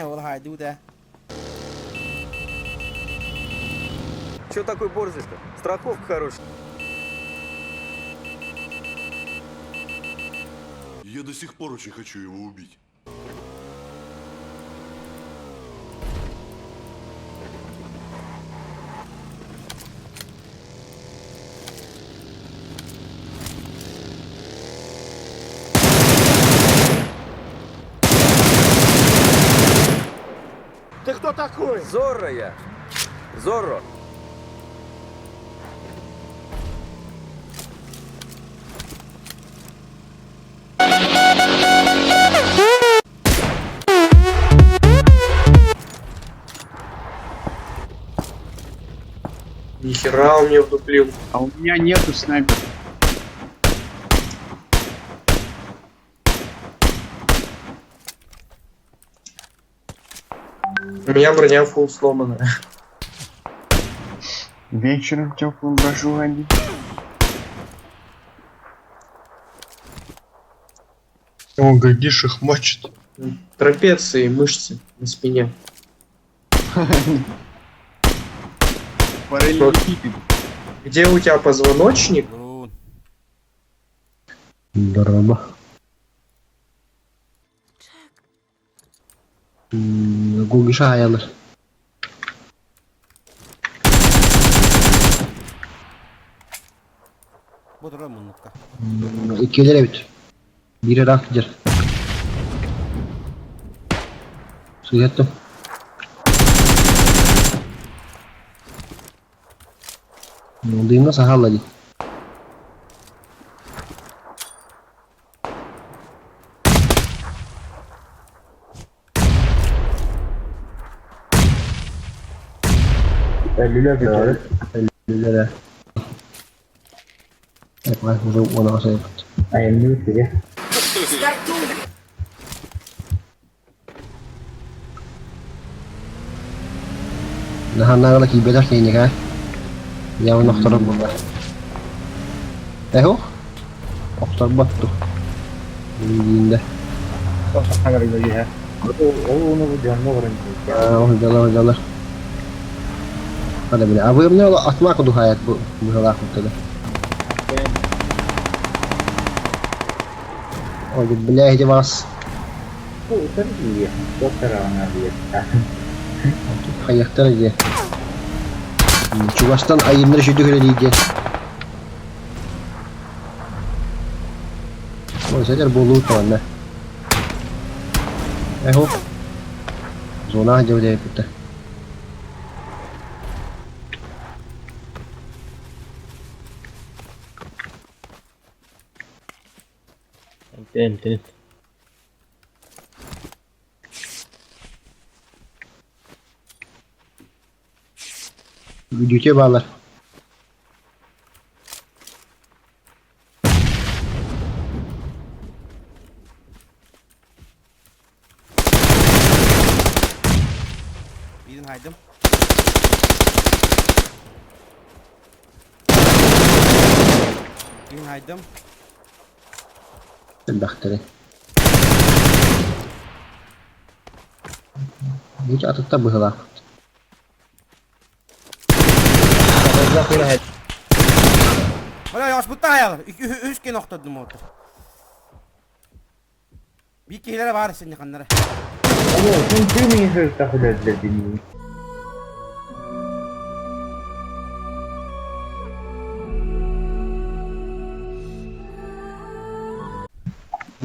Ол хаайдыбыт ээ. Че такой борзый-то? Страховка хорошая. Я до сих пор очень хочу его убить. Ты кто такой? Зорро я. Зорро. Нихера он мне вдуплил. А у меня нету снайпера. У меня броня фул сломанная. Вечером теплым брожу один. О, Гагиш их мочит. Трапеции и мышцы на спине. Параллелепипед. Где у тебя позвоночник? Лун. Дороба. Гугиша аялар. Бу турар муннукка. Иккилэр эбит. Биир ыраах сылдьар. Сыһыаттым. Дыымҥа саһаалла дии. Өлүлэр ээ. Уже уонаҕа сайыппыт. Наһаа киирбэтэх киһинньэхэ явно охторор буолла. Эһу охторбот дуу диинде. Ол дьалар. Hadi bile. Abi ne ola atma kudu hayat bu bu halak mutlu. Ой, бля, где вас? Хайахтар дии. Чугастан айымнар шүдү көрө диэн. Ой, сэтер буолуу туонна. Эхо. Зона дьэбдэ Эмтэн Үдүтэ баалар. Биирин хайдым. Биирин хайдым. Элбэхтэри. Үч атытта быһылаах. Бля, яспытта хаялар. Үс кен охтордум оту. Бир киһилэрэ баар синниханнара.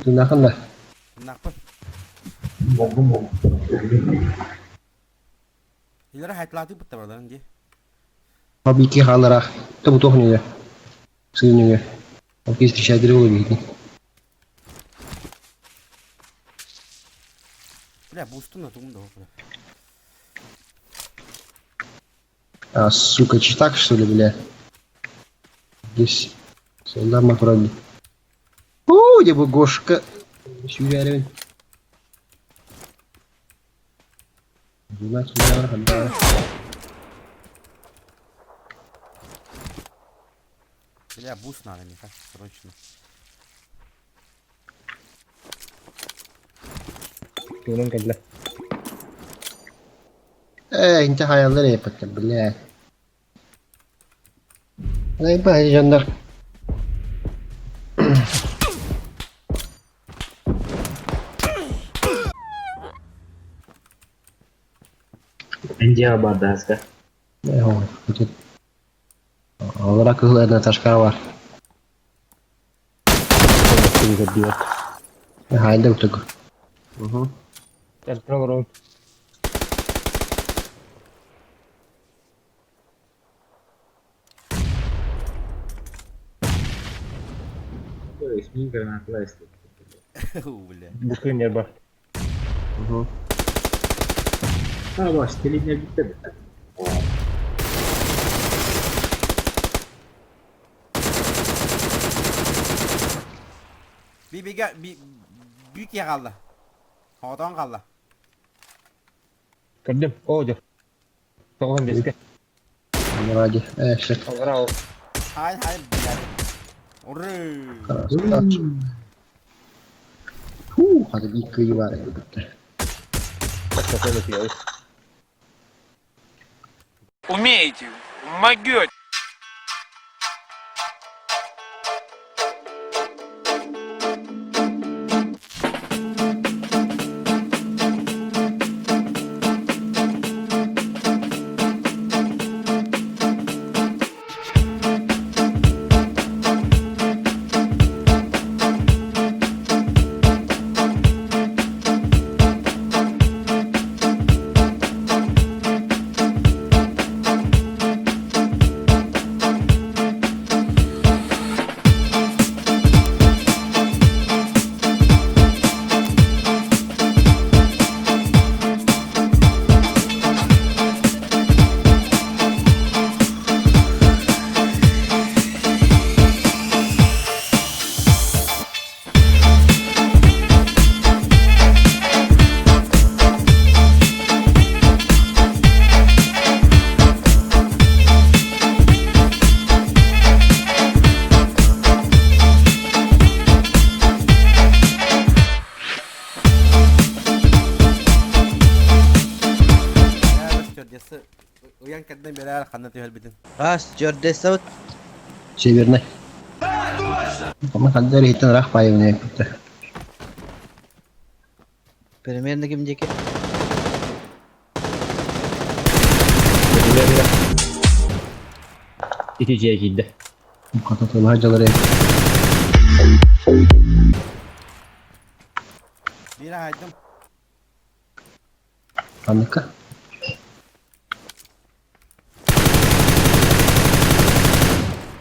Тынахан да. Нахпын. Илэрэ хайтлааты бытта бардарын дии. Бабики хаалара. Та бу туох ньүгэ. Сыыр ньүгэ. Ол киһи встречайдыры буолуо биһигини. Бля, бустун да тугум да бля. А, сука, читак, что ли, бля? Здесь солдат макрони. О, где бы Гошка. Сүүрээрин. Дунат сүүрээр хандар. Бля, буст надо мне, срочно. Туунан кэллэ. Ээ, инчэ хайаллар эппэттэр, бля. Айба, дьоннор. Индия бардаска. Олора кыһыл Наташка бар. Хайда утук. Угу. Эртен олорон. Бля. Бу күн бар. Угу. Bir bir bir büyük yer kaldı. Havadan kaldı. Көрдүм. О, дьэ. Тоҕон беске. Ради. Э, шет. Олора ол. Hayır hayır бля. Orru. Фу, хата биир кыйы бар эбит. Тахса тиийэ. Умеете, могете. Стюардесса уян каддан берер ханна түһэл битин. А, стюардесса вот. Северный. Ama хандар иһиттэн ыраах баайыбын эппиттэр. Примерно ким диэки. Ити дьиэ киирдэ. Хата тылаһа дьалар Биир айдым. Ханныкка.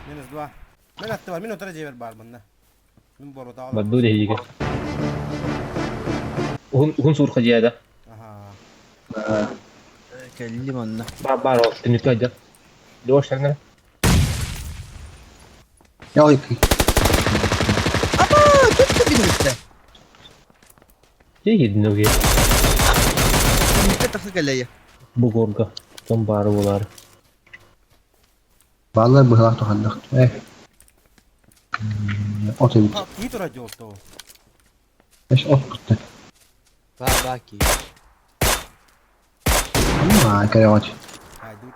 Минус 2. Мен атты бар. Мен отара жебер бар мында. Мен борута алам. Бадду дэһигэ. Уһун уһун суурха дьиэ да. Аха. Кэллим онно. Бар бар ол. Түнүккэ айда. Лёш сарнара. Я ой. Аба, тут биннүктэ. Дьиэ киирдин оге. Түнүккэ тахса кэлэйэ. Бу горга. Том бары болар. Баалар быһылаах туханнах. Э. От эбит. Кии тура жолто. Эш от кутта. Ба баки. Аа, кэрэ Хайдуч.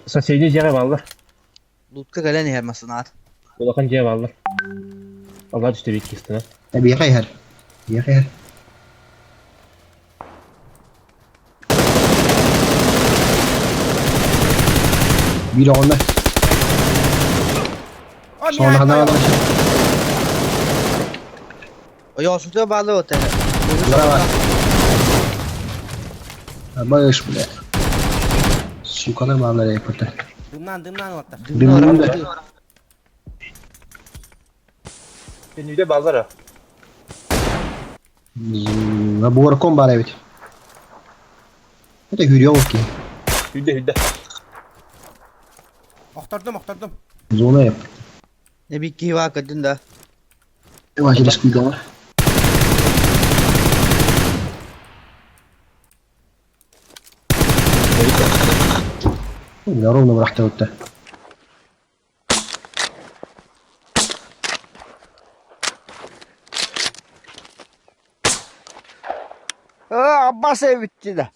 Соседний дьиэҕэ бааллар. Лутка кэлэн иһэр масынаат. Улахан дьиэ бааллар. Аллар түстэ бик кистена. Э, биэхэ иһэр. Биэхэ иһэр. Биир оҕонно. О, Соны хана алар. Ойоосутуя баалы вот это. Браво. Абайыш, бля. Сукалар баалар эппиттэр. Дымнан дымнан оттар. Дымнан. Түнүдэ бааллар. Буорком бар эбит. Это хүрүө ки. Хүдэ хүдэ. Охтордум, охтордум. Зона эп. Не бикки ва көрдүн да. Эва через күйдө. Ровно бырахта өттө. А, Аббас эбитти да.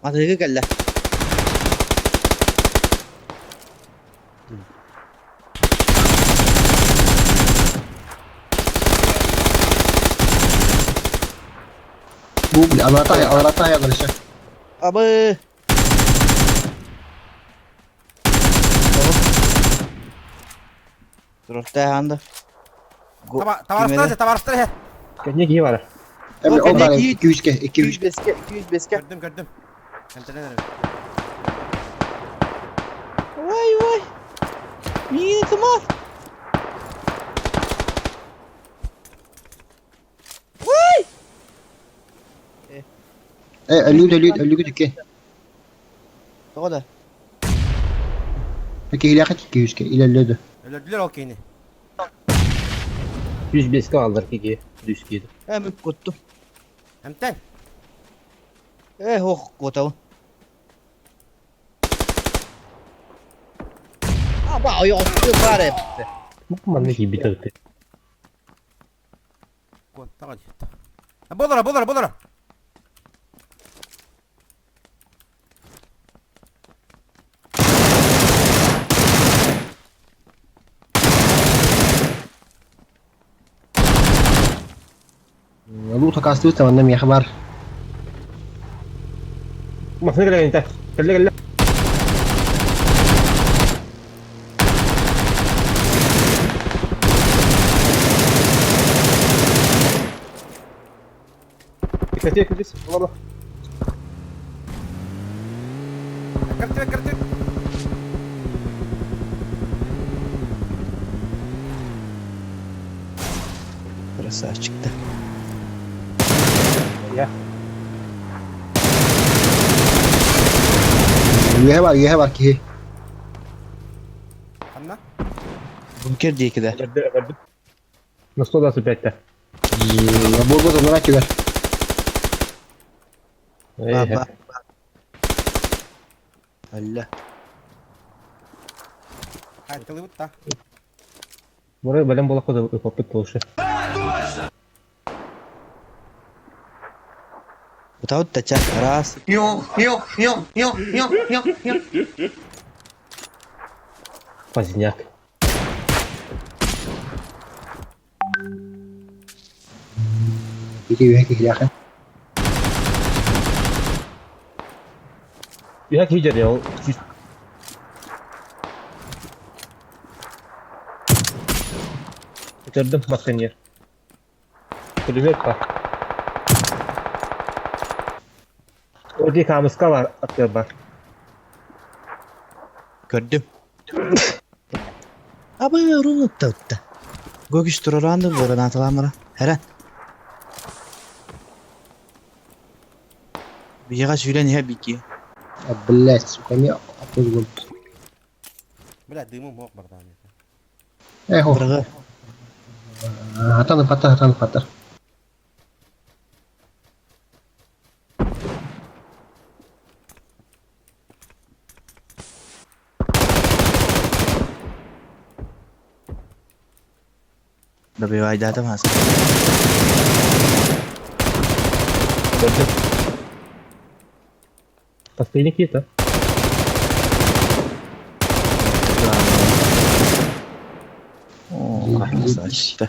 Матыгы кэллэ. Бу бля, аларата аларата аялар еще. Абы. Турартай анда. Табарыстар, табарыстар. Кэнники киһи баар. Эми ол бар 200 200-ке, 200-ке. 205-ке, 205-ке. Көрдүм, көрдүм. Эмтэнэн эрэр. Ой, ой. Миигин ытыма. Ой! Э, өлүү өлүү өлүүгү түкке. Тоҕо да? Киһилээхэ 200-ке илэллэди. Өлөрдүлэр ол киһини. 105-ке бааллар киһи. 100 киһи. Э, мен куттум. Эмтэн. Э, ох, куотабын. Аба, ойоҕостуу баар эбит. Манна киирбит эбит. Куоттаҕа дии. Болора, болора, болора. Луу такастыбыт манна миэхэ бар. Массыына кэлэн интэ. Кэллэ кэллэ. Кстати, здесь, ладно. Картина, картина. Красавчик да. Я. Үөһэ бар киһи. Ханна? Бункер диэки да. Көрдү, көрдү. На 125-те. Бу бу мына түгэр. Ба, ба. Алла. Хайттылыбыт та. Бурай бэлэм буолла куда ыппыт лучше. Бутаут тача. Раз. Поздняк. Ити үөһэ киһилээхэ. Я киһи ол. Көрдүм масканер. Пулемет бар. Оди камыска бар, атыр бар. Көрдүм. Абы, рунутта утта. Гөгүш тураранды гранаталамара. Хәрән. Бига сүлен иһэ бики. Блять, сука, не аппыз болбут. Бля, дымым мок бар там. Э, хо. Быргы. Хатан хата хатан хата. Добивайдатым хас. Көрдүм. Последний кит, а? О, красавчик да.